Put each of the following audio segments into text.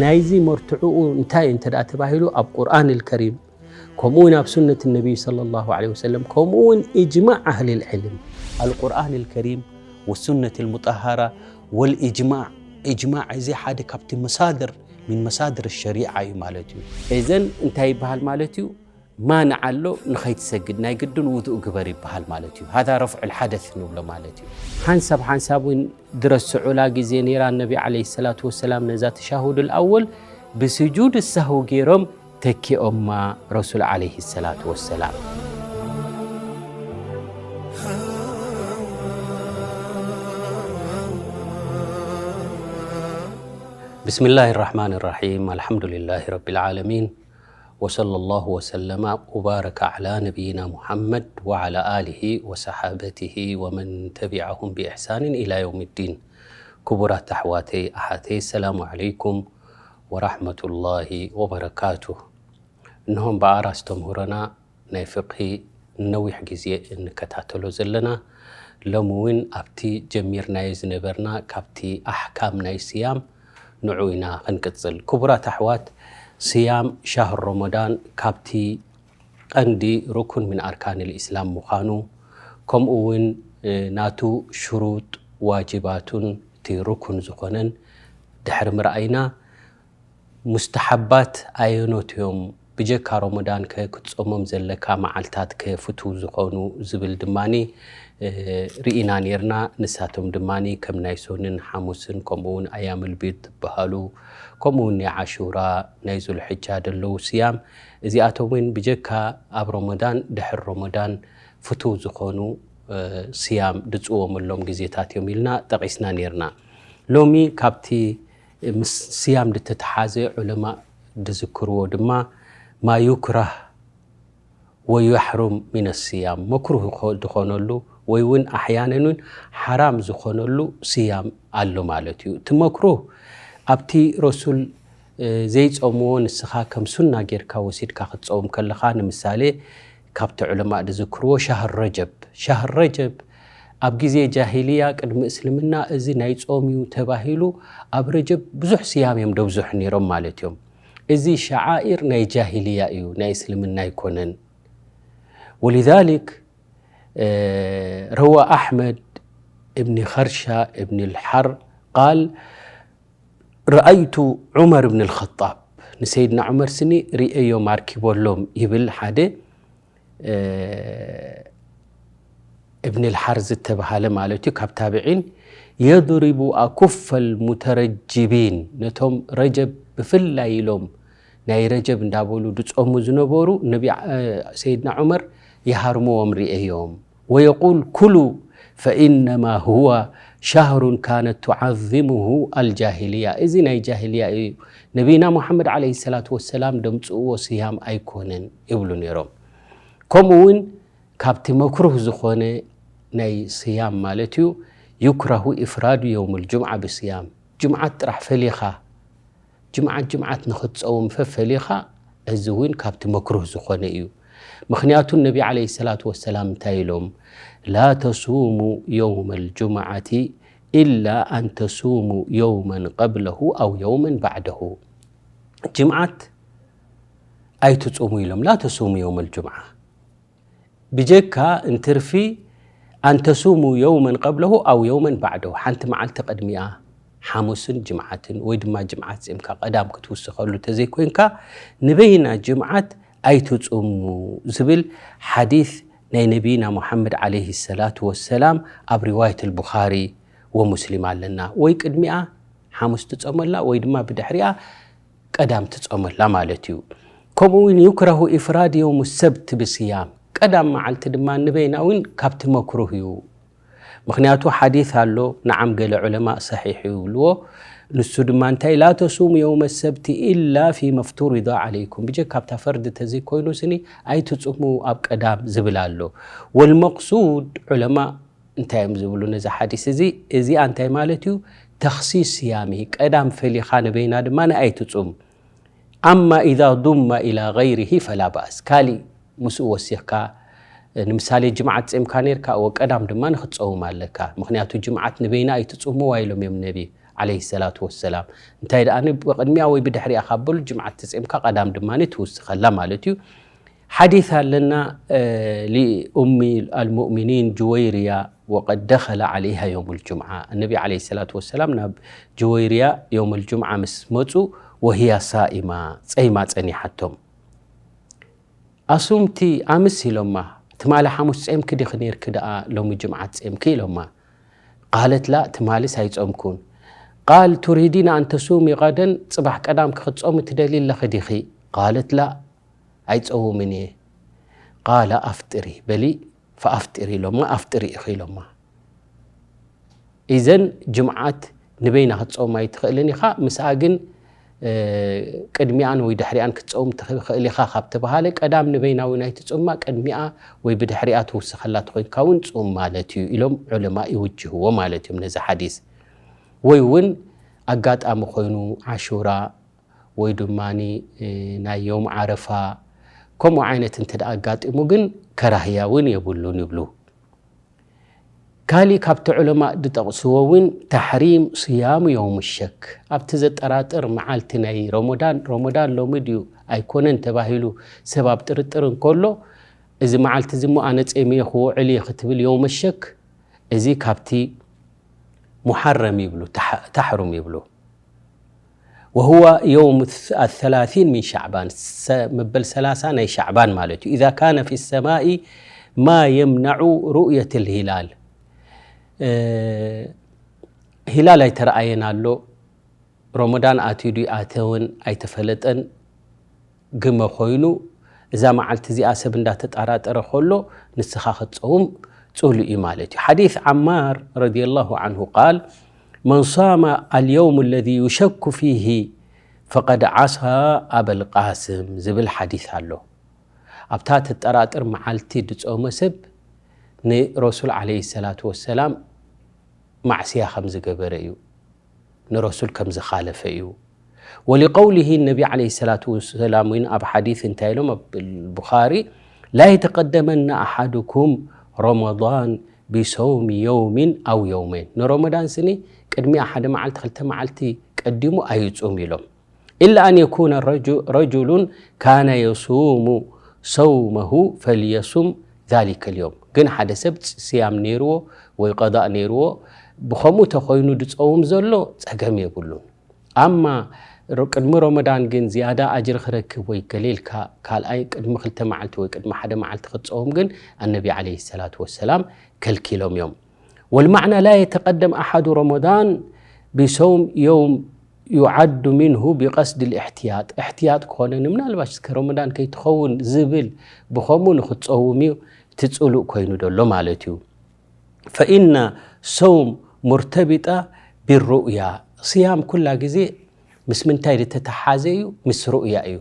ናይዚ መርትዕኡ እንታይ እንተ ደኣ ተባሂሉ፣ ኣብ ቁርኣን ኣልከሪም፣ ከምኡ እውን ኣብ ሱነት ነቢይ ሰለላሁ ዐለይሂ ወሰለም፣ ከምኡ እውን ኢጅማዕ ኣህሊል ዕልም። ኣልቁርኣን ኣልከሪም ወሱነት ኣልሙጠሃራ ወልኢጅማዕ። ኢጅማዕ እዚ ሓደ ካብቲ መሳድር፣ ሚን መሳድር ሸሪዓ እዩ ማለት እዩ። እዘን እንታይ ይበሃል ማለት እዩ? ማንዓ ኣሎ፣ ንኸይትሰግድ ናይ ግድን ውዱእ ግበር ይበሃል ማለት እዩ። ሃዛ ረፍዑል ሓደስ ንብሎ ማለት እዩ። ሓንሳብ ሓንሳብ እውን ድረስዑላ ግዜ ነይራ፣ ነቢ ዓለይሂ ሰላቱ ወሰላም ነዛ ተሻሁዱል ኣወል ብስጁድ ሳህው ገይሮም ተኪኦማ ረሱል ዓለይሂ ሰላቱ ወሰላም። بسم الله الرحمن الرحيم. الحمد لله رب العالمين. وصلى الله وسلم وبارك على نبينا محمد وعلى آله وصحابته ومن تبعهم بإحسان إلى يوم الدين. ክቡራት ኣሕዋተይ ኣሓተይ፣ ሰላሙ ዓለይኩም ወራሕመቱላሂ ወበረካቱ። እንሆም ብኣር ኣስተምህሮና ናይ ፍቅሂ ነዊሕ ግዜ እንከታተሎ ዘለና፣ ሎሚ እውን ኣብቲ ጀሚርናዮ ዝነበርና ካብቲ ኣሕካም ናይ ስያም ንዑ ኢና ክንቅጽል። ክቡራት ኣሕዋት፣ ስያም ሻህር ረመዳን ካብቲ ቀንዲ ሩኩን ምን ኣርካን ልእስላም ምዃኑ፣ ከምኡ እውን፣ እ፣ ናቱ ሽሩጥ ዋጅባቱን እቲ ሩኩን ዝኾነን ድሕሪ ምርኣይና፣ ሙስተሓባት ኣየኖት እዮም? ብጀካ ረመዳን ከ ክትጾሞም ዘለካ መዓልታት ከ ፍቱው ዝኾኑ ዝብል ድማኒ፣ እ፣ ርኢና ኔርና። ንሳቶም ድማኒ ከም ናይ ሶንን ሓሙስን፣ ከምኡ እውን ኣያምል ቢድ ዝበሃሉ፣ ከምኡ እውን ናይ ዓሹራ፣ ናይ ዙልሕጃ ደለዉ ስያም፣ እዚኣቶም እውን ብጀካ ኣብ ረመዳን፣ ድሕሪ ረመዳን ፍቱው ዝኾኑ፣ እ፣ ስያም ድጽወመሎም ግዜታት እዮም ኢልና ጠቒስና ኔርና። ሎሚ ካብቲ ምስ ስያም ዝተተሓዘ ዑለማእ ድዝክርዎ ድማ ማ ዩክራህ ወዩሕሩም ሚነ ስያም፣ መክሩህ ይኾ-፣ ዝኾነሉ ወይ እውን ኣሕያነን እውን ሓራም ዝኾነሉ ስያም ኣሎ ማለት እዩ። እቲ መክሩህ ኣብቲ ረሱል፣ እ፣ ዘይጾምዎ ንስኻ ከም ሱና ጌርካ ወሲድካ ክትጸውም ከለኻ፣ ንምሳሌ ካብቲ ዑለማእ ዝዝክርዎ ሻህር ረጀብ። ሻህር ረጀብ ኣብ ግዜ ጃሂልያ ቅድሚ እስልምና እዚ ናይ ጾም እዩ ተባሂሉ ኣብ ረጀብ ብዙሕ ስያም እዮም ደብዝሑ ነይሮም ማለት እዮም። እዚ ሸዓኢር ናይ ጃሂልያ እዩ፣ ናይ እስልምና ኣይኮነን። ወሊዛሊክ፣ እ፣ ረዋ ኣሕመድ እብኒ ኸርሻ እብኒ ልሓር ቃል፣ ረኣይቱ ዑመር እብን ልኸጣብ፣ ንሰይድና ዑመር ስኒ ርእዮም ኣርኪቦሎም ይብል ሓደ፣ እ፣ እብን ልሓር ዝተባሃለ ማለት እዩ፣ ካብ ታብዒን፣ የድሪቡ ኣኩፈል ሙተረጅቢን፣ ነቶም ረጀብ ብፍላይ ኢሎም ናይ ረጀብ እንዳበሉ ድጾሙ ዝነበሩ ነቢ፣ እ፣ ሰይድና ዑመር ይሃርምዎም ርእዮም። ወየቁል ኩሉ ፈኢነማ ሁወ ሻህሩን ካነት ቱዓዚሙሁ ኣልጃሂልያ፣ እዚ ናይ ጃሂልያ እዩ፣ ነቢና ሙሓመድ ዓለይሂ ሰላቱ ወሰላም ደምጽእዎ ስያም ኣይኮነን ይብሉ ነይሮም። ከምኡ እውን ካብቲ መክሩህ ዝኾነ ናይ ስያም ማለት እዩ፣ ዩክረሁ ኢፍራዱ የውም ልጁምዓ ብስያም፣ ጅምዓት ጥራሕ ፈሊኻ ጅምዓት ጅምዓት ንኽትጸውም ፈፈሊኻ፣ እዚ እውን ካብቲ መክሩህ ዝኾነ እዩ። ምኽንያቱ ነቢ ዓለይሂ ሰላቱ ወሰላም እንታይ ኢሎም? ላ ተሱሙ የውመ ልጁምዓቲ ኢላ ኣን ተሱሙ የውመን ቀብለሁ ኣው የውመን ባዕደሁ። ጅምዓት ኣይትጹሙ ኢሎም፣ ላ ተሱሙ የውመ ልጁምዓ። ብጀካ እንትርፊ ኣን ተሱሙ የውመን ቀብለሁ ኣው የውመን ባዕደሁ፣ ሓንቲ መዓልቲ ቅድሚኣ፣ ሓሙስን ጅምዓትን ወይ ድማ ጅምዓት ጺምካ ቀዳም ክትውስኸሉ ተዘይኮይንካ፣ ንበይና ጅምዓት ኣይትጹሙ ዝብል ሓዲስ ናይ ነቢና ሙሓመድ ዓለይሂ ሰላቱ ወሰላም ኣብ ሪዋየት ኣልቡኻሪ ወሙስሊም ኣለና። ወይ ቅድሚኣ ሓሙስ ትጸመላ ወይ ድማ ብድሕሪኣ ቀዳም ትጸመላ ማለት እዩ። ከምኡ እውን ዩክረሁ ኢፍራድ የውም ሰብት ብስያም፣ ቀዳም መዓልቲ ድማ ንበይና እውን ካብቲ መክሩህ እዩ። ምኽንያቱ ሓዲስ ኣሎ፣ ንዓም ገለ ዑለማእ ሰሒሕ ይብልዎ። ንሱ ድማ እንታይ፣ ላ ተሱሙ የውመ ሰብቲ ኢላ ፊ መፍቱሪዳ ዓለይኩም፣ ብጀካ ኣብታ ፈርዲ ተዘይኮይኑ ስኒ ኣይትጽሙ ኣብ ቀዳም ዝብል ኣሎ። ወልመቅሱድ ዑለማእ እንታይ እዮም ዝብሉ ነዚ ሓዲስ እዚ? እዚኣ እንታይ ማለት እዩ? ተኽሲስ ስያሚ፣ ቀዳም ፈሊኻ ንበይና ድማ ንኣይ ትጹም። ኣማ ኢዛ ዱመ ኢላ ገይሪሂ ፈላ ባእስ፣ ካሊእ ምስኡ ወሲኽካ ንምሳሌ ጅምዓት ጼምካ ነርካ፣ ወቀዳም ድማ ንክትጸውም ኣለካ። ምክንያቱ ጅምዓት ንበይና ኣይትጽምዋ ኢሎም እዮም ነቢ ዓለይሂ ሰላቱ ወሰላም። እንታይ ደኣ ን-፣ ብቕድሚያ ወይ ብድሕሪኣ ካብ በሉ ጅምዓት ተጼምካ ቀዳም ድማ ትውስኸላ ማለት እዩ። ሓዲስ ኣለና፣ እ፣ ሊኡሚ ኣልሙእሚኒን ጁወይርያ ወቀድ ደኸለ ዓለይሃ የውም ልጁምዓ። ነቢ ዓለይሂ ሰላቱ ወሰላም ናብ ጁወይርያ የውም ልጁምዓ ምስ መጹ ወህያ ሳኢማ፣ ጸይማ ጸኒሓቶም። ኣሱምቲ ኣምስ ኢሎማ፣ ትማሊ ሓሙስ ጼምኪ ዲኺ ኔርኪ ደኣ ሎሚ ጅምዓት ጼምኪ ኢሎማ። ቃለት ላ፣ ትማልስ ኣይጾምኩን። ቃል ቱሪዲና ኣን ተሱሚ ቀደን፣ ጽባሕ ቀዳም ክኽትጾሚ ትደሊ ኣለኺ ዲኺ? ቃለት ላ፣ ኣይጸውምን እየ። ቃለ ኣፍጥሪ፣ በሊ ፈኣፍጥሪ ኢሎማ፣ ኣፍጥሪ ኢኺ ኢሎማ። ኢዘን ጅምዓት ንበይና ክትጸውም ኣይትኽእልን ኢኻ፣ ምስኣ ግን፣ እ፣ ቅድሚኣን ወይ ድሕሪኣን ክትጸውም ትኽእል ኢኻ ካብ ተባሃለ፣ ቀዳም ንበይና እውን ኣይትጸውማ፣ ቅድሚኣ ወይ ብድሕሪኣ ትውስኸላ ተኾይንካ እውን ጽውም ማለት እዩ ኢሎም ዑለማ ይውጅህዎ ማለት እዮም ነዚ ሓዲስ። ወይ እውን ኣጋጣሚ ኮይኑ ዓሹራ ወይ ድማኒ፣ እ፣ ናይ ዮም ዓረፋ ከምኡ ዓይነት እንተ ደኣ ኣጋጢሙ ግን ከራህያ እውን የብሉን ይብሉ። ካሊእ ካብቲ ዑለማእ ዝጠቕስዎ እውን ተሕሪም ስያሙ የውም ሸክ፣ ኣብቲ ዘጠራጥር መዓልቲ ናይ ረመዳን፣ ረመዳን ሎሚ ድዩ ኣይኮነን ተባሂሉ ሰብ ኣብ ጥርጥር እንከሎ፣ እዚ መዓልቲ እዚ እሞ ኣነ ጼምየ ክውዕል እየ ክትብል የውም ሸክ፣ እዚ ካብቲ ሙሓረም ይብሉ፣ ተሕ-፣ ተሕሩም ይብሉ። وهو يوم الث-، الثلاثين من شعبان، ሰ-፣ መበል ሰላሳ ናይ ሻዕባን ማለት እዩ። إذا كان في السماء ما يمنع رؤية الهلال። እ፣ ሂላል ኣይተረኣየን ኣሎ፣ ረመዳን ኣትዩ ድዩ ኣተወን ኣይተፈለጠን። ግመ ኮይኑ፣ እዛ መዓልቲ እዚኣ ሰብ እንዳተጠራጠረ ከሎ፣ ንስኻ ክትጸውም ጽሉእ እዩ ማለት እዩ። ሓዲስ ዓማር ረዲየላሁ ዓንሁ ቃል፣ "መን ሳመ ኣልየውም ኣለዚ ዩሸኩ ፊሂ ፈቀድ ዓሳ ኣበል ቃስም" ዝብል ሓዲስ ኣሎ። ኣብታ ተጠራጥር መዓልቲ ዝጾመ ሰብ ንረሱል ዓለይሂ ሰላቱ ወሰላም ማዕስያ ከም ዝገበረ እዩ፣ ንረሱል ከም ዝኻለፈ እዩ። ወሊቀውሊሂ ነቢ ዓለይሂ ሰላቱ ወሰላም እውን ኣብ ሓዲስ እንታይ ኢሎም? ኣብ ቡኻሪ፣ "ላ የተቀደመና ኣሓዱኩም ረመዳን ቢሰውሚ የውሚን ኣው የውመይን።" ንረመዳን ስኒ ቅድሚኣ ሓደ መዓልቲ ክልተ መዓልቲ ቀዲሙ ኣይጹም ኢሎም። "ኢላ ኣን የኩነ ረጁ-፣ ረጁሉን ካነ የሱሙ ሰውመሁ ፈልየሱም ዛሊከ ልየውም።" ግን ሓደ ሰብ ፅ-፣ ስያም ነይርዎ ወይ ቀዳእ ነይርዎ፣ ብኸምኡ ተኾይኑ ድፀውም ዘሎ ፀገም የብሉን። ኣማ ሮ-፣ ቅድሚ ረመዳን ግን ዝያዳ ኣጅሪ ክረክብ ወይ ገለ ኢልካ ካልኣይ ቅድሚ ክልተ መዓልቲ ወይ ቅድሚ ሓደ መዓልቲ ክትፀውም ግን ኣነቢ ዓለይሂ ሰላቱ ወሰላም ከልኪሎም እዮም። ወልማዕና ላ የተቀደም ኣሓዱ ረመዳን ቢሰውም የውም ዩዓዱ ሚንሁ ቢቀስድ ልእሕትያጥ፣ እሕትያጥ ክኾነኒ ምናልባሽ እስከ ረመዳን ከይትኸውን ዝብል ብኸምኡ ንክትፀውም እዩ እቲ ፅሉእ ኮይኑ ዘሎ ማለት እዩ። ፈኢነ ሰውም ሙርተቢጣ ቢሩእያ፣ ስያም ኩላ ግዜ ምስ ምንታይ ዝተተሓዘ እዩ? ምስ ሩእያ እዩ።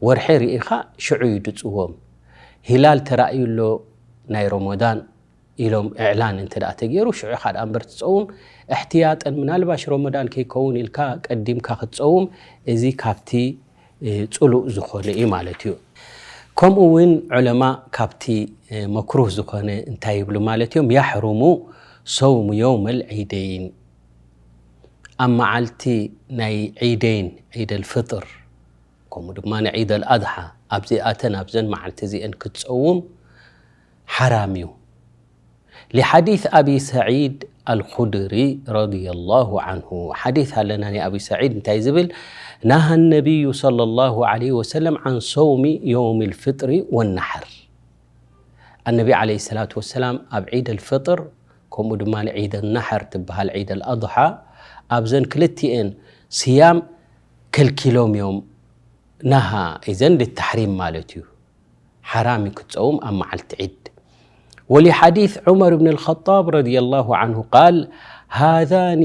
ወርሒ ርኢኻ ሽዑ እዩ ድፅወም። ሂላል ተራእዩ ኣሎ ናይ ረመዳን ኢሎም እዕላን እንተ ደኣ ተገይሩ ሽዑ ኢኻ ደኣ እምበር ትፀውም። እሕትያጠን ምናልባሽ ረመዳን ከይከውን ኢልካ ቀዲምካ ክትፀውም፣ እዚ ካብቲ፣ እ፣ ፅሉእ ዝኾነ እዩ ማለት እዩ። ከምኡ እውን ዑለማ ካብቲ፣ እ፣ መክሩህ ዝኾነ እንታይ ይብሉ ማለት እዮም? ያሕሩሙ ሰውሙ የውመል ዒደይን፣ ኣብ መዓልቲ ናይ ዒደይን፣ ዒደል ፍጥር ከምኡ ድማ ንዒደል ኣድሓ ኣብዚኣተን ኣብዘን መዓልቲ እዚአን ክትፀውም ሓራም እዩ። لحديث أبي سعيد الخدري رضي الله عنه، ሓዲስ ኣለና ናይ ኣቢ ሰዒድ እንታይ ዝብል? نهى النبي صلى الله عليه وسلم عن صوم يوم الفطر والنحر። ኣነቢ ዓለይሂ ሰላቱ ወሰላም ኣብ ዒድ ኣልፍጥር ከምኡ ድማ ዒድ ኣልናሕር ትበሃል ዒድ ኣልኣድሓ ኣብዘን ክልቲኤን ስያም ከልኪሎም እዮም። ናሃ ኢዘን ልተሕሪም ማለት እዩ። ሓራም እዩ ክትፀውም ኣብ መዓልቲ ዒድ። ولحديث عمر بن الخطاب رضي الله عنه قال: هذان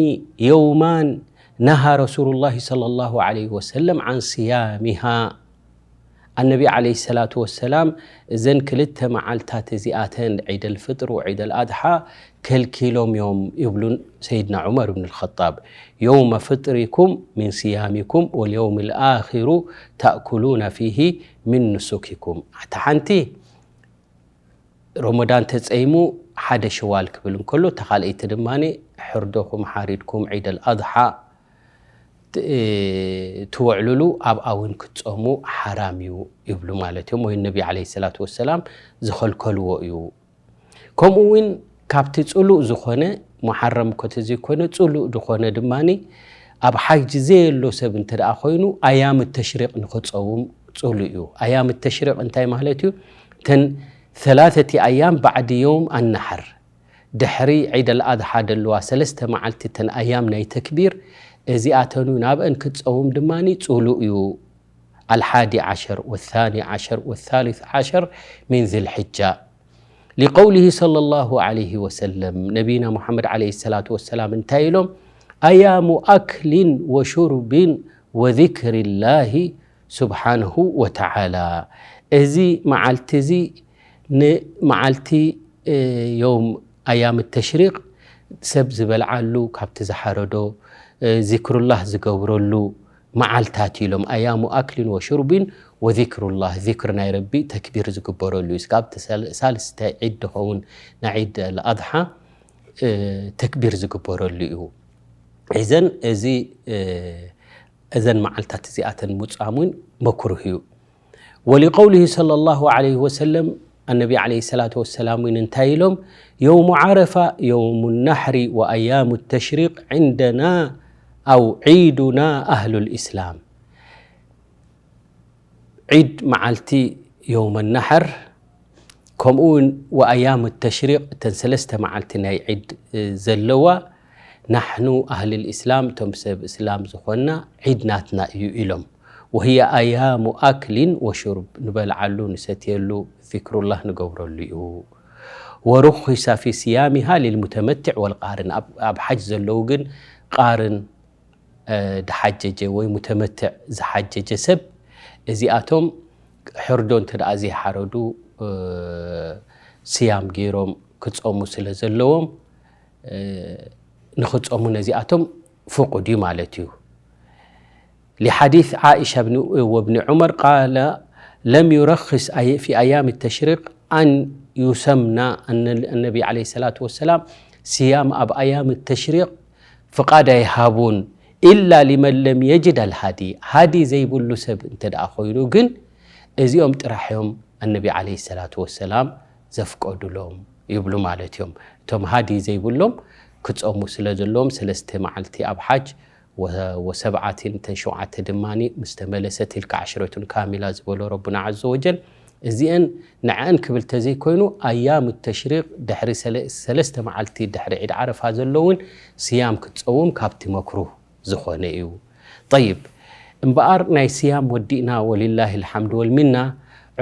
يومان نهى رسول الله صلى الله عليه وسلم عن صيامها። ኣነቢ ዓለይሂ ሰላቱ ወሰላም እዘን ክልተ መዓልታት እዚኣተን ዒድ ኣልፍጥር ወዒድ ኣልኣድሓ ከልኪሎም እዮም ይብሉን ሰይድና ዑመር ብን ልኸጣብ። የውመ ፍጥሪኩም ሚን ስያሚኩም ወልየውም ልኣኪሩ ተእኩሉና ፊሂ ሚን ኑሱኪኩም። እታ ሓንቲ ረመዳን ተጸይሙ ሓደ ሸዋል ክብል እንከሎ፣ እታ ካልኣይቲ ድማ ሕርዶኹም ሓሪድኩም ዒድ ኣልኣድሓ ት-፣ ትወዕሉሉ፣ ኣብኣ እውን ክትጾሙ ሓራም እዩ ይብሉ ማለት እዮም። ወይ ነቢ ዓለይሂ ሰላቱ ወሰላም ዝኸልከልዎ እዩ። ከምኡ እውን ካብቲ ጽሉእ ዝኾነ፣ ሙሓረም እኮ ተዘይኮነ፣ ጽሉእ ዝኾነ ድማ ኣብ ሓጅ ዘየሎ ሰብ እንተ ደኣ ኮይኑ፣ ኣያም ተሽሪቕ ንኽጸውም ጽሉእ እዩ። ኣያም ተሽሪቕ እንታይ ማለት እዩ? እተን ثلاثة ኣያም ባዕዲ የውም ኣናሕር፣ ድሕሪ ዒድ ኣልኣድሓ ደለዋ ሰለስተ መዓልቲ፣ እተን ኣያም ናይ ተክቢር፣ እዚኣተን እውን ኣብአን ክትጸውም ድማ ጽሉእ እዩ። الحادي عشر والثاني عشر والثالث عشر من ذي الحجة، لقوله صلى الله عليه وسلم، ነቢና ሙሓመድ ዓለይሂ ሰላቱ ወሰላም እንታይ ኢሎም? أيام أكل وشرب وذكر الله سبحانه وتعالى። እዚ መዓልቲ እዚ ንመዓልቲ፣ እ፣ ዮም ኣያም ተሽሪቕ ሰብ ዝበልዓሉ፣ ካብቲ ዝሓረዶ፣ እ፣ ዚክሩላህ ዝገብረሉ መዓልታት ኢሎም። ኣያሙ ኣክሊን ወሹርቢን ወዚክሩላህ፣ ዚክር ናይ ረቢ ተክቢር ዝግበረሉ እዩ። እስካብ እቲ ሳል-፣ ሳልስታይ ዒድ ዝኸውን ናይ ዒድ ኣልኣድሓ፣ እ፣ ተክቢር ዝግበረሉ እዩ። እዘን፣ እዚ፣ እ፣ እዘን መዓልታት እዚኣተን ምጻም እውን መክሩህ እዩ። ولقوله صلى الله عليه وسلم፣ ኣነቢ ዓለይሂ ሰላቱ ወሰላም እውን እንታይ ኢሎም? يوم عرفة يوم النحر وأيام التشريق عندنا أو عيدنا أهل الإسلام። ዒድ መዓልቲ የውመ ናሕር፣ ከምኡ እውን ወኣያም ተሽሪቕ፣ እተን ሰለስተ መዓልቲ ናይ ዒድ፣ እ፣ ዘለዋ፣ ናሕኑ ኣህልል ኢስላም፣ እቶም ሰብ እስላም ዝኾንና፣ ዒድ ናትና እዩ ኢሎም። وهي أيام أكل وشرب፣ ንበልዓሉ፣ ንሰትየሉ፣ ዚክሩላህ ንገብረሉ እዩ። ورخص في صيامها للمتمتع والقارن። ኣብ፣ ኣብ ሓጅ ዘለዉ ግን ቃርን እ፣ ድሓጀጀ ወይ ሙተመትዕ ዝሓጀጀ ሰብ፣ እዚኣቶም ሕርዶ እንተ ደኣ ዘይሓረዱ፣ እ፣ ስያም ገይሮም ክጾሙ ስለ ዘለዎም፣ እ፣ ንኽጾሙ ነዚኣቶም ፍቑድ እዩ ማለት እዩ። لحديث عائشة بن، وابن عمر قال: لم يرخص أي-، في أيام التشريق أن يسمن، أن النبي عليه الصلاة والسلام صيام ኣብ ኣያም ተሽሪቕ ፍቓድ ኣይሃቡን፣ إلا لمن لم يجد الهدي። ሃዲ ዘይብሉ ሰብ እንተ ደኣ ኮይኑ ግን፣ እዚኦም ጥራሕ እዮም ኣነቢ ዓለይሂ ሰላቱ ወሰላም ዘፍቀዱሎም ይብሉ ማለት እዮም። እቶም ሃዲ ዘይብሎም ክጾሙ ስለ ዘለዎም፣ ሰለስተ መዓልቲ ኣብ ሓጅ፣ ወ-፣ ወሰብዓቲን፣ እተን ሸውዓተ ድማኒ ምስ ተመለሰ፣ تلك عشرة كاملة ዝበሎ ረቡና ዓዘ ወጀል፣ እዚአን ንዐን ክብል ተዘይኮይኑ፣ ኣያም ተሽሪቕ ድሕሪ ሰለ-፣ ሰለስተ መዓልቲ ድሕሪ ዒድ ዓረፋ ዘለውን ስያም ክትጸውም ካብቲ መክሩህ ዝኾነ እዩ። ጠይብ፣ እምበኣር ናይ ስያም ወዲእና፣ ወሊላሂ ልሓምድ ወልሚና፣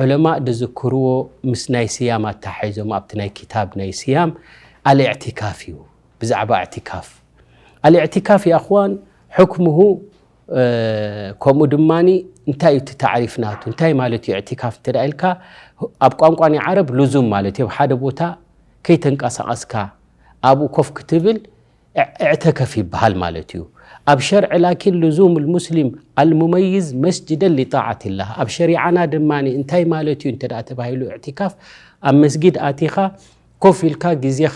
ዑለማእ ዝዝክርዎ ምስ ናይ ስያም ኣተሓሒዞም ኣብቲ ናይ ኪታብ ናይ ስያም ኣልእዕቲካፍ እዩ። ብዛዕባ እዕቲካፍ፣ ኣልእዕቲካፍ፣ ያ እኽዋን፣ ሕክምሁ፣ እ፣ ከምኡ ድማኒ እንታይ እዩ እቲ ታዕሪፍ ናቱ? እንታይ ማለት እዩ እዕቲካፍ እንተ ደኣ ኢልካ፣ ኣብ ቋንቋ ናይ ዓረብ ሉዙም ማለት እዩ። ኣብ ሓደ ቦታ ከይተንቀሳቐስካ ኣብኡ ኮፍ ክትብል እዕ-፣ እዕተከፍ ይበሃል ማለት እዩ። ኣብ ሸርዒ ላኪን ልዙም ልሙስሊም ኣልሙመይዝ መስጅደን ሊጣዓትላህ። ኣብ ሸሪዓና ድማኒ እንታይ ማለት እዩ እንተ ደኣ ተባሂሉ እዕቲካፍ፣ ኣብ መስጊድ ኣቲኻ ኮፍ ኢልካ ግዜኻ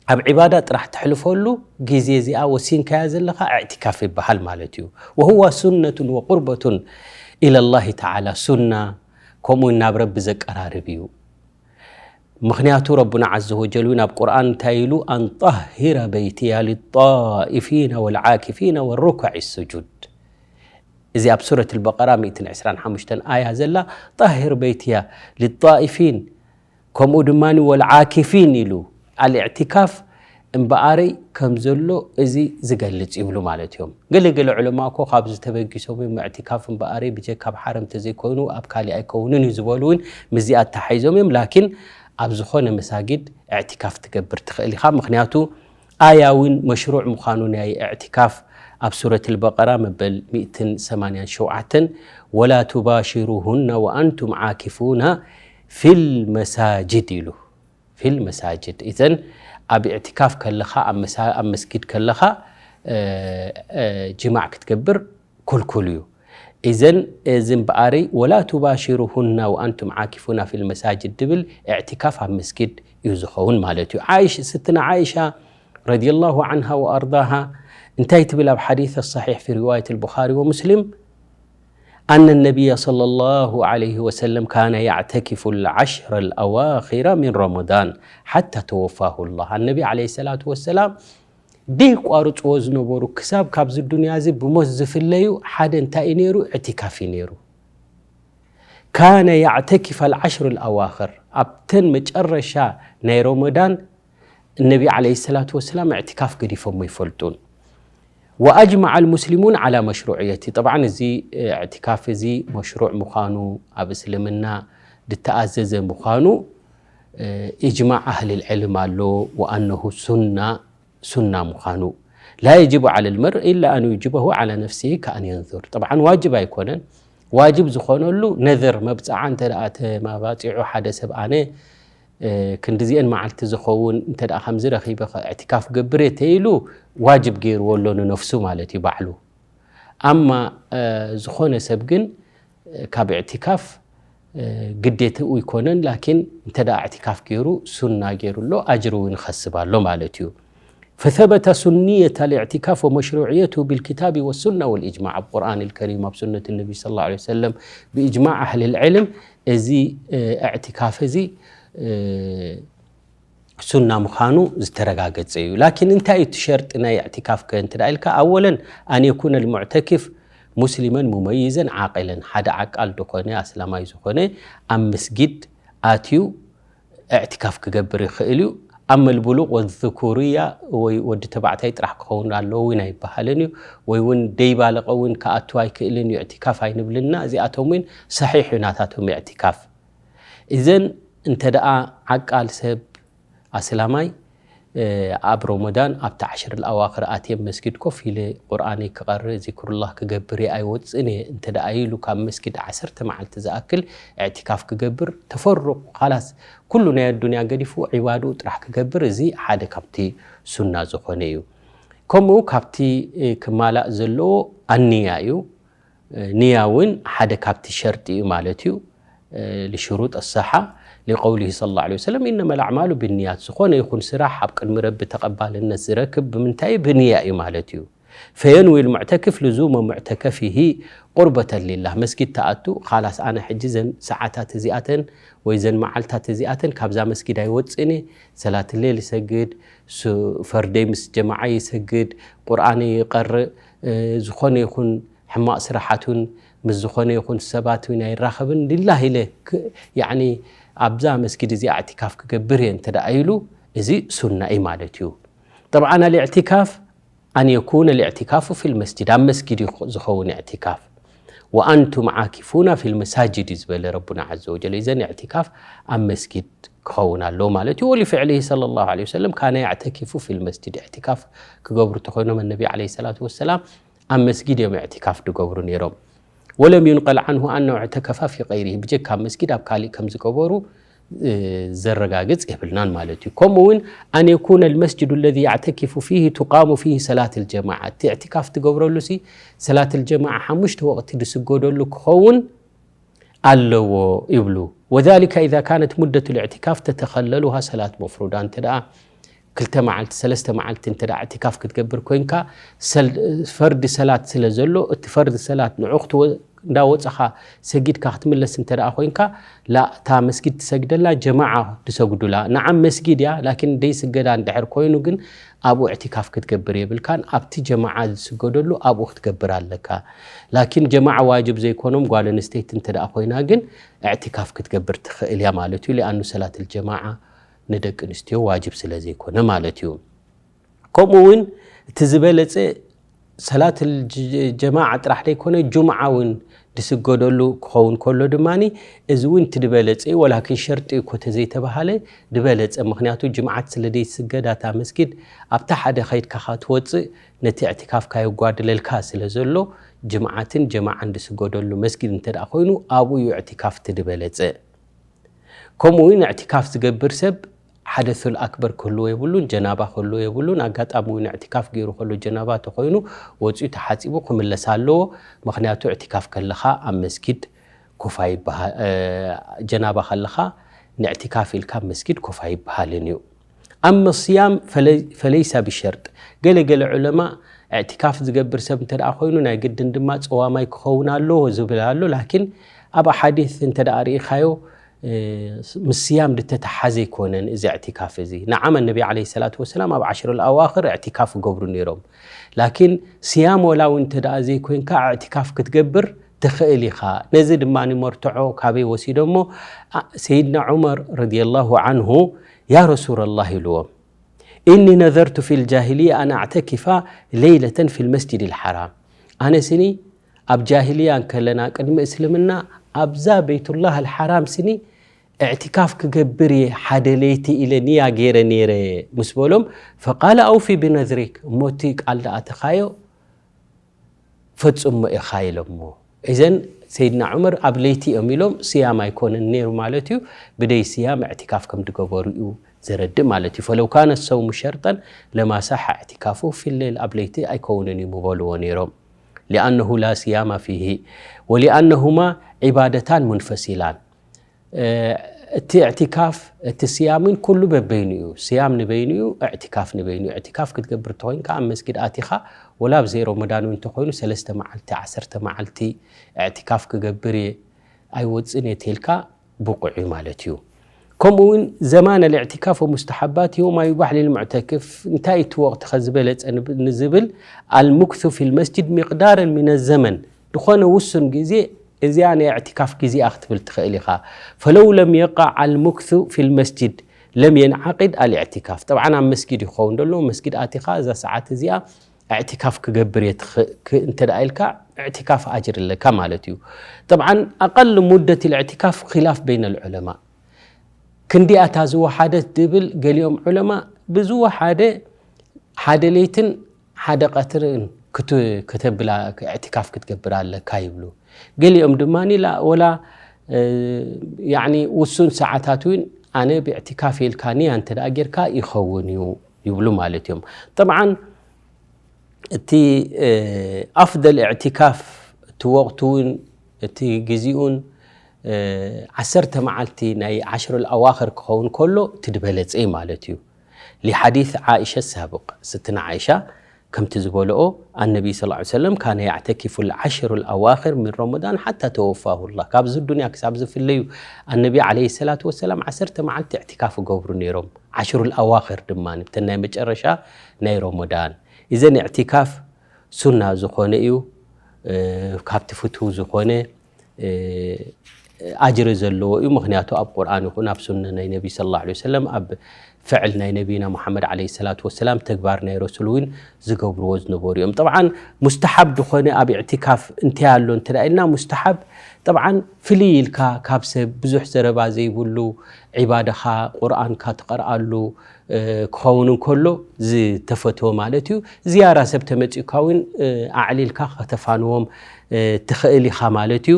ኣብ ዒባዳ ጥራሕ ተሕልፈሉ ግዜ እዚኣ ወሲንካያ ዘለኻ እዕቲካፍ ይበሃል ማለት እዩ። وهو سنة وقربة إلى الله تعالى، ሱና ከምኡ ናብ ረቢ ዘቀራርብ እዩ። ምኽንያቱ ረቡና ዓዘ ወጀል እውን ኣብ ቁርኣን እንታይ ኢሉ? أن طهر بيتي للطائفين والعاكفين والركع السجود። እዚ ኣብ ሱረት ኣልበቀራ ሚእትን ዕስራን ሓሙሽተን ኣያ ዘላ፣ طهر بيتي للطائفين ከምኡ ድማ ወልዓኪፊን ኢሉ ኣልእዕቲካፍ እምበኣረይ ከም ዘሎ እዚ ዝገልጽ ይብሉ ማለት እዮም። ገለ ገለ ዑለማ እኮ ካብዚ ተበጊሶም እዮም፣ እዕቲካፍ እምበኣረይ ብጀካ ኣብ ሓረም ተዘይኮይኑ ኣብ ካሊእ ኣይከውንን እዩ ዝበሉ እውን ምስዚ ኣተሓሒዞም እዮም። ላኪን ኣብ ዝኾነ መሳጊድ እዕቲካፍ ትገብር ትኽእል ኢኻ። ምኽንያቱ ኣያ እውን መሽሩዕ ምዃኑ ናይ እዕቲካፍ ኣብ ሱረት ኣልበቀራ መበል ሚእትን ሰማንያን ሸውዓተን፣ "ወላ ቱባሽሩሁነ ወኣንቱም ዓኪፉነ ፊል መሳጅድ" ኢሉ። ፊል መሳጅድ። ኢዘን ኣብ ኢዕቲካፍ ከለኻ፣ ኣብ መሳ-፣ ኣብ መስጊድ ከለኻ፣ እ፣ እ፣ ጅማዕ ክትገብር ክልኩል እዩ። إذن እዚ እምበኣረይ ولا تباشروهن وأنتم عاكفون في المساجد ድብል اعتكاف ኣብ መስጊድ እዩ ዝኸውን ማለት እዩ። ዓይሽ-፣ ስትና ዓይሻ رضي الله عنها وأرضاها እንታይ ትብል ኣብ حديث الصحيح في رواية البخاري ومسلم أن النبي صلى الله عليه وسلم كان يعتكف العشر الأواخر من رمضان حتى توفاه الله. النبي عليه الصلاة والسلام ደይቋርፅዎ ዝነበሩ ክሳብ ካብዚ ዱንያ እዚ ብሞት ዝፍለዩ ሓደ እንታይ እዩ ነይሩ? እዕቲካፍ እዩ ነይሩ። كان يعتكف العشر الأواخر ኣብተን መጨረሻ ናይ ረመዳን النبي عليه الصلاة والسلام اعتكاف ገዲፎሞ ይፈልጡን። وأجمع المسلمون على مشروعيته طبعا እዚ اعتكاف እዚ مشروع ምዃኑ ኣብ እስልምና ዝተኣዘዘ ምዃኑ إجماع أهل العلم ኣሎ وأنه سنة ሱና ምዃኑ لا يجب على المرء إلا أن يوجبه على نفسه كأن ينذر طبعا ዋጅብ ኣይኮነን። ዋጅብ ዝኾነሉ ነዘር መብፅዓ እንተ ደኣ ተማባፂዑ ሓደ ሰብ ኣነ ክንዲዚአን መዓልቲ ዝኸውን እንተ ደኣ ከምዚ ረኺበ እዕትካፍ ገብር እየ ተይሉ ዋጅብ ገይርዎ ኣሎ ንነፍሱ ማለት እዩ ባዕሉ። ኣማ ዝኾነ ሰብ ግን ካብ እዕትካፍ ግዴትኡ ይኮነን ላኪን እንተ ደኣ እዕትካፍ ገይሩ ሱና ገይሩ ኣሎ ኣጅሪ እውን ይኸስብ ኣሎ ማለት እዩ። فثبت سنية الاعتكاف ومشروعيته بالكتاب والسنة والإجماع ኣብ ቁርኣን الكريم ኣብ ሱነት النبي صلى الله عليه وسلم بإجماع أهل العلم እዚ እዕትካፍ እዚ ሱና ምዃኑ ዝተረጋገጸ እዩ። ላኪን እንታይ እቲ ሸርጢ ናይ እዕትካፍ ከ እንተ ኢልካ ኣወለን أن يكون المعتكف مسلما مميزا عاقلا ሓደ ዓቃል ዝኾነ ኣስላማይ ዝኾነ ኣብ መስጊድ ኣትዩ እዕትካፍ ክገብር ይኽእል እዩ። أما البلوغ والذكورية ወይ ወዲ ተባዕታይ ጥራሕ ክኸውን ኣለዎ እውን ኣይበሃልን እዩ። ወይ እውን ደይባለቐ እውን ክኣቱ ኣይክእልን እዩ እዕትካፍ ኣይንብልና እዚኣቶም እውን ሰሒሕ እዩ ናታቶም እዕትካፍ። እዘን እንተ ደኣ ዓቃል ሰብ ኣስላማይ ኣብ ሮሞዳን ኣብቲ ዓሽር ኣዋኽር ኣትየ መስጊድ ኮፍ ኢለ ቁርኣነይ ክቐርእ ዚክሩላህ ክገብር እየ ኣይወፅእን እየ እንተ ደኣ ኢሉ ካብ መስጊድ ዓሰርተ መዓልቲ ዝኣክል እዕትካፍ ክገብር ተፈሩቕ ካላስ ኩሉ ናይ ኣዱንያ ገዲፉ ዒባድኡ ጥራሕ ክገብር እዚ ሓደ ካብቲ ሱና ዝኾነ እዩ። ከምኡ ካብቲ ክማላእ ዘለዎ ኣንያ እዩ። ንያ እውን ሓደ ካብቲ ሸርጢ እዩ ማለት እዩ። لشروط الصحة لقوله صلى الله عليه وسلم إنما الأعمال بالنيات ዝኾነ ይኹን ስራሕ ኣብ ቅድሚ ረቢ ተቐባልነት ዝረክብ ብምንታይ ብንያ እዩ ማለት እዩ። فينوي المعتكف لزوم معتكفه قربة لله መስጊድ ተኣቱ ካላስ ኣነ ሕጂ ዘን ሰዓታት እዚኣተን ወይ ዘን መዓልታት እዚኣተን ካብዛ መስጊድ ኣይወፅእን እየ ሰላት ሌል ይሰግድ ፈርደይ ምስ ጀማዓ ይሰግድ ቁርኣነ ይቀርእ ዝኾነ ይኹን ሕማቕ ስራሓቱን ምስ ዝኾነ ይኹን ሰባት እውን ኣይራኸብን ሊላህ ኢለ ኣብዛ መስጊድ እዚኣ እዕትካፍ ክገብር እየ እንተ ኢሉ እዚ ሱና እዩ ማለት እዩ። ጠብዓን ኣልእዕትካፍ ኣን የኩነ ልእዕትካፉ ፊል መስጅድ ኣብ መስጊድ እዩ ዝኸውን እዕትካፍ። ወኣንቱም ዓኪፉና ፊል መሳጅድ እዩ ዝበለ ረቡና ዓዘ ወጀል። እዘን እዕትካፍ ኣብ መስጊድ ክኸውን ኣለዎ ማለት እዩ። ወሊፍዕሊሂ ሰለላሁ ዐለይሂ ወሰለም ካነ ያዕተኪፉ ፊል መስጅድ። እዕትካፍ ክገብሩ ተኾይኖም ነቢ ዐለይሂ ሰላቱ ወሰላም ኣብ መስጊድ እዮም እዕትካፍ ድገብሩ ነይሮም። ወለም ዩንቀል ዓንሁ ኣነሁ እዕተከፋ ፊ ቀይሪሂ። ብጀካ መስጊድ ኣብ ካሊእ ከም ዝገበሩ ዘረጋግጽ የብልናን ማለት እዩ። ከምኡ እውን ኣን የኩነ ልመስጅዱ ለዚ ያዕተኪፉ ፊሂ ቱቃሙ ፊሂ ሰላት ልጀማዓ። እቲ እዕትካፍ ትገብረሉ ሲ ሰላት ልጀማዓ ሓሙሽተ ወቕቲ ድስገደሉ ክኸውን ኣለዎ ይብሉ። ወዛሊከ ኢዛ ካነት ሙደቱ ልእዕትካፍ ተተኸለሉሃ ሰላት መፍሩዳ። እንተ ደኣ ክልተ መዓልቲ ሰለስተ መዓልቲ እንተ ደኣ እዕትካፍ ክትገብር ኮይንካ ፈርዲ ሰላት ስለ ዘሎ እቲ ፈርዲ ሰላት ንዑ እንዳወፅኻ ሰጊድካ ክትምለስ እንተ ደኣ ኮይንካ ላ እታ መስጊድ ትሰግደላ ጀማዓ ድሰግዱላ ንዓም መስጊድ እያ ላኪን ደይስገዳ እንድሕር ኮይኑ ግን ኣብኡ እዕትካፍ ክትገብር የብልካን ኣብቲ ጀማዓ ዝስገደሉ ኣብኡ ክትገብር ኣለካ። ላኪን ጀማዓ ዋጅብ ዘይኮኖም ጓል ኣንስተይቲ እንተ ደኣ ኮይና ግን እዕትካፍ ክትገብር ትኽእል እያ ማለት እዩ። ሊኣኑ ሰላት ልጀማዓ ንደቂ ኣንስትዮ ዋጅብ ስለ ዘይኮነ ማለት እዩ። ከምኡ እውን እቲ ዝበለፀ ሰላት ጀማዓ ጥራሕ ዘይኮነ ጁምዓ እውን ድስገደሉ ክኸውን ከሎ ድማ እዚ እውን እቲ ድበለፀ እዩ። ወላኪን ሸርጢ እኮ ተዘይተባሃለ ድበለፀ ምክንያቱ ጅምዓት ስለ ደይስገድ ኣታ መስጊድ ኣብታ ሓደ ከይድካ ትወፅእ ነቲ እዕትካፍካ የጓድለልካ ስለ ዘሎ ጅምዓትን ጀማዓን ድስገደሉ መስጊድ እንተ ኮይኑ ኣብኡ እዩ እዕትካፍ እቲ ድበለፀ። ከምኡ እውን እዕትካፍ ዝገብር ሰብ ሓደሱል ኣክበር ክህልዎ የብሉን፣ ጀናባ ክህልዎ የብሉን። ኣጋጣሚ እውን እዕቲካፍ ገይሩ ከሎ ጀናባ ተኾይኑ ወፂኡ ተሓፂቡ ክምለስ ኣለዎ። ምኽንያቱ እዕቲካፍ ከለኻ ኣብ መስጊድ ኮፍ ኣይበሃል፣ ጀናባ ከለኻ ንእዕቲካፍ ኢልካ ኣብ መስጊድ ኮፍ ኣይበሃልን እዩ። ኣመ ስያም ፈለይሳ ብሸርጥ። ገለ ገለ ዑለማ እዕቲካፍ ዝገብር ሰብ እንተ ደኣ ኮይኑ ናይ ግድን ድማ ጸዋማይ ክኸውን ኣለዎ ዝብል ኣሎ። ላኪን ኣብ ኣሓዲስ እንተ ደኣ ርኢኻዮ ምስ ስያም ዝተተሓዘ ኣይኮነን እዚ እዕቲካፍ እዚ። ነዓም ኣነቢ ዓለይሂ ሰላቱ ወሰላም ኣብ ዓሽሩል ኣዋኽር እዕቲካፍ ይገብሩ ነይሮም። ላኪን ስያም ወላ እውን እንተ ደኣ ዘይኮይንካ እዕቲካፍ ክትገብር ትኽእል ኢኻ። ነዚ ድማ ንመርትዖ ካበይ ወሲዶሞ? ሰይድና ዑመር ረዲየላሁ ዓንሁ ያ ረሱለላህ ኢልዎም፣ እኒ ነዘርቱ ፊል ጃሂልያ ኣን ኣዕተኪፋ ለይለተን ፊል መስጅድ ልሓራም። ኣነ ስኒ ኣብ ጃሂልያ እንከለና ቅድሚ እስልምና ኣብዛ ቤቱላህ ኣልሓራም ስኒ እዕቲካፍ ክገብር እየ ሓደ ለይቲ ኢለ ንያ ገይረ ነይረ ምስ በሎም፣ ፈቃለ ኣውፊ ብነዝሪክ፣ እሞ እቲ ቃል ደኣ ተኻዮ ፈጽሞ ኢኻ ኢሎሞ። እዘን ሰይድና ዑመር ኣብ ለይቲ እዮም ኢሎም ስያም ኣይኮነን ነይሩ ማለት እዩ። ብደይ ስያም እዕቲካፍ ከም ዝገበሩ እዩ ዘረድእ ማለት እዩ። ፈለው ካነ ሰውሙ ሸርጠን ለማሳሐ እዕቲካፉ ፊሌል፣ ኣብ ለይቲ ኣይከውንን እዩ ምበልዎ ነይሮም። ሊኣነሁ ላ ስያማ ፊሂ ወሊኣነሁማ ዒባደታን ሙንፈሲላን። እቲ እዕቲካፍ እቲ ስያምን ኩሉ በበይኑ እዩ። ስያም ንበይኑ እዩ፣ እዕቲካፍ ንበይኑ እዩ። እዕቲካፍ ክትገብር እንተኾይንካ ኣብ መስጊድ ኣቲኻ ወላ ኣብ ዘይሮመዳን እውን እንተኾይኑ ሰለስተ መዓልቲ ዓሰርተ መዓልቲ እዕቲካፍ ክገብር እየ ኣይወፅን እየ ተልካ ብቑዕ እዩ ማለት እዩ። ከምኡ እውን ዘማን ኣልእዕቲካፍ ወሙስተሓባት ወማ ዩባሕ ልልሙዕተክፍ እንታይ እቲ ወቕቲ ከዝበለፀ ንዝብል ኣልሙክሱ ፊል መስጅድ ሚቅዳረን ሚነ ዘመን ዝኾነ ውሱን ግዜ እዚኣ ናይ እዕቲካፍ ግዜኣ ክትብል ትኽእል ኢኻ። ፈለው ለም የቃዕ ኣልሙክሱ ፊል መስጅድ ለም የንዓቅድ ኣልእዕቲካፍ። ጠብዓን ኣብ መስጊድ ይኸውን ደሎ መስጊድ ኣቲኻ እዛ ሰዓት እዚኣ እዕቲካፍ ክገብር እየ እንተ ደኣ ኢልካ እዕቲካፍ ኣጅር ኣለካ ማለት እዩ። ጠብዓን ኣቀል ሙደት ልእዕቲካፍ ኪላፍ በይነ ልዑለማ ክንዲኣታ ዝወሓደት ድብል ገሊኦም ዑለማ ብዝወሓደ ሓደ ለይትን ሓደ ቀትርን ክት- ከተብላ እዕትካፍ ክትገብር ኣለካ ይብሉ። ገሊኦም ድማ ላ ወላ እ፣ ያዕኒ ውሱን ሰዓታት እውን ኣነ ብእዕትካፍ ኢልካ ንያ እንተ ደኣ ጌርካ ይኸውን እዩ ይብሉ ማለት እዮም። ጠብዓን እቲ እ፣ ኣፍደል እዕትካፍ እቲ ወቕቱ እውን እቲ ግዜኡን እ፣ ዓሰርተ መዓልቲ ናይ ዓሽሩል ኣዋኽር ክኸውን ከሎ እቲ ዝበለጸ እዩ ማለት እዩ። ሊሓዲስ ዓኢሸ ሳብቕ፣ ስትና ዓኢሻ ከምቲ ዝበልኦ ኣነቢ ስ ሰለም ካነ ያዕተኪፉ ልዓሽሩ ልኣዋኽር ምን ረመዳን ሓታ ተወፋሁ ላ። ካብዚ ዱንያ ክሳብ ዝፍለዩ ኣነቢ ዓለይሂ ሰላቱ ወሰላም ዓሰርተ መዓልቲ እዕትካፍ ይገብሩ ነይሮም። ዓሽሩ ልኣዋኽር ድማ ብተን ናይ መጨረሻ ናይ ረመዳን። ኢዘን እዕትካፍ ሱና ዝኾነ እዩ፣ እ፣ ካብቲ ፍትው ዝኾነ ኣጅሪ ዘለዎ እዩ። ምኽንያቱ ኣብ ቁርኣን ይኹን ኣብ ሱነ ናይ ነቢ ሰለላሁ ዐለይሂ ወሰለም ኣብ ፍዕል ናይ ነቢና ሙሓመድ ዐለይሂ ሰላቱ ወሰላም ተግባር ናይ ረሱል እውን ዝገብርዎ ዝነበሩ እዮም። ጠብዓን ሙስተሓብ ዝኾነ ኣብ ኢዕቲካፍ እንታይ ኣሎ እንተ ኢልና ሙስተሓብ ጠብዓን ፍልይ ኢልካ ካብ ሰብ ብዙሕ ዘረባ ዘይብሉ ዒባዳኻ ቁርኣንካ ትቐርኣሉ እ፣ ክኸውን እንከሎ ዝተፈትወ ማለት እዩ። ዝያራ ሰብ ተመጺኡካ እውን እ፣ ኣዕሊልካ ከተፋንዎም እ፣ ትኽእል ኢኻ ማለት እዩ።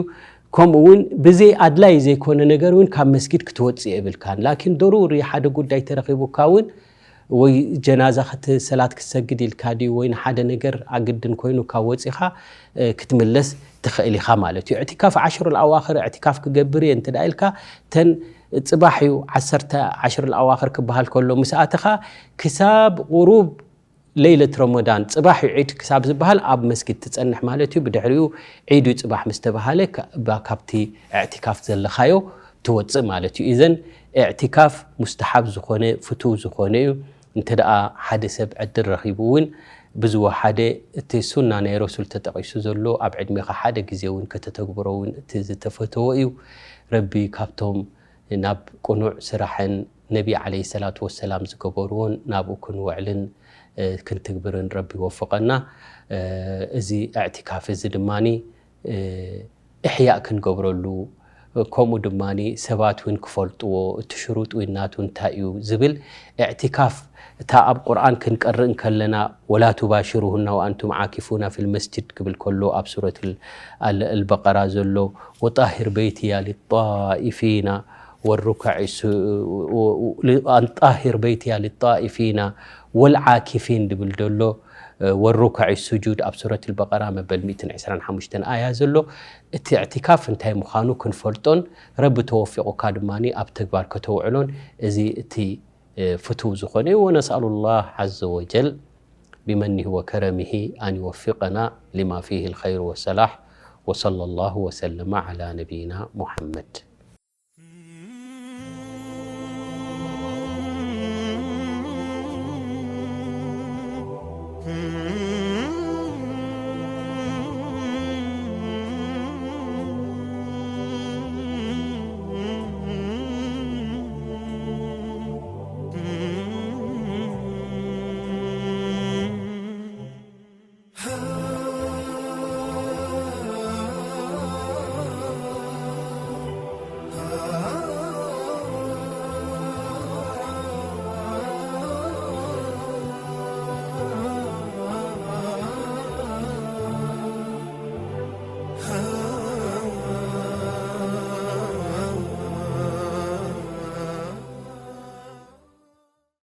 ከምኡ እውን ብዘይ ኣድላይ ዘይኮነ ነገር እውን ካብ መስጊድ ክትወፅእ የብልካን። ላኪን ደሩሪ ሓደ ጉዳይ ተረኺቡካ እውን ወይ ጀናዛ ክት- ሰላት ክትሰግድ ኢልካ ድዩ ወይ ንሓደ ነገር ኣግድን ኮይኑ ካብ ወፂኻ እ፣ ክትምለስ ትኽእል ኢኻ ማለት እዩ። እዕትካፍ ዓሽሩ ኣዋኽር እዕትካፍ ክገብር እየ እንተ ኢልካ ተን ፅባሕ እዩ ዓሰርተ ዓሽሩ ኣዋኽር ክበሃል ከሎ ምስ ኣተኻ ክሳብ ቁሩብ ለይለት ረመዳን ፅባሕ እዩ ዒድ ክሳብ ዝበሃል ኣብ መስጊድ ትፀንሕ ማለት እዩ። ብድሕሪኡ ዒድ እዩ ፅባሕ ምስ ተባሃለ ካ- ባ- ካብቲ እዕትካፍ ዘለኻዮ ትወፅእ ማለት እዩ። ኢዘን እዕትካፍ ሙስተሓብ ዝኾነ ፍቱው ዝኾነ እዩ። እንተ ደኣ ሓደ ሰብ ዕድል ረኺቡ እውን ብዝወሓደ እቲ ሱና ናይ ረሱል ተጠቒሱ ዘሎ ኣብ ዕድሜኻ ሓደ ግዜ እውን ከተተግብሮ እውን እቲ ዝተፈተወ እዩ። ረቢ ካብቶም ናብ ቅኑዕ ስራሕን ነቢ ዓለይሂ ሰላቱ ወሰላም ዝገበርዎን ናብኡ ክንውዕልን እ፣ ክንትግብርን ረቢ ይወፍቐና። እ፣ እዚ እዕትካፍ እዚ ድማኒ እ፣ እሕያእ ክንገብረሉ ከምኡ ድማ ሰባት እውን ክፈልጥዎ እቲ ሽሩጥ እውን ናቱ እንታይ እዩ ዝብል እዕትካፍ እታ ኣብ ቁርኣን ክንቀርእ እንከለና ወላ ቱባሽሩሁና ወኣንቱም ዓኪፉና ፊል መስጅድ ክብል ከሎ ኣብ ሱረት ኣልበቀራ ዘሎ ወጣሂር በይትያ ሊጣኢፊና والركع الس- و- و- أن طهر بيتي للطائفين والعاكفين ድብል ዘሎ፣ ወሩክዕ ሱጁድ ኣብ ሱረት ልበቀራ መበል ሚእትን ዕስራን ሓሙሽተን ኣያ ዘሎ። እቲ እዕቲካፍ እንታይ ምዃኑ ክንፈልጦን ረቢ ተወፊቑካ ድማ ኣብ ተግባር ከተውዕሎን እዚ እቲ ፍቱው ዝኾነ እዩ። ونسأل الله عز وجل بمنه وكرمه أن يوفقنا لما فيه الخير والصلاح. وصلى الله وسلم على نبينا محمد.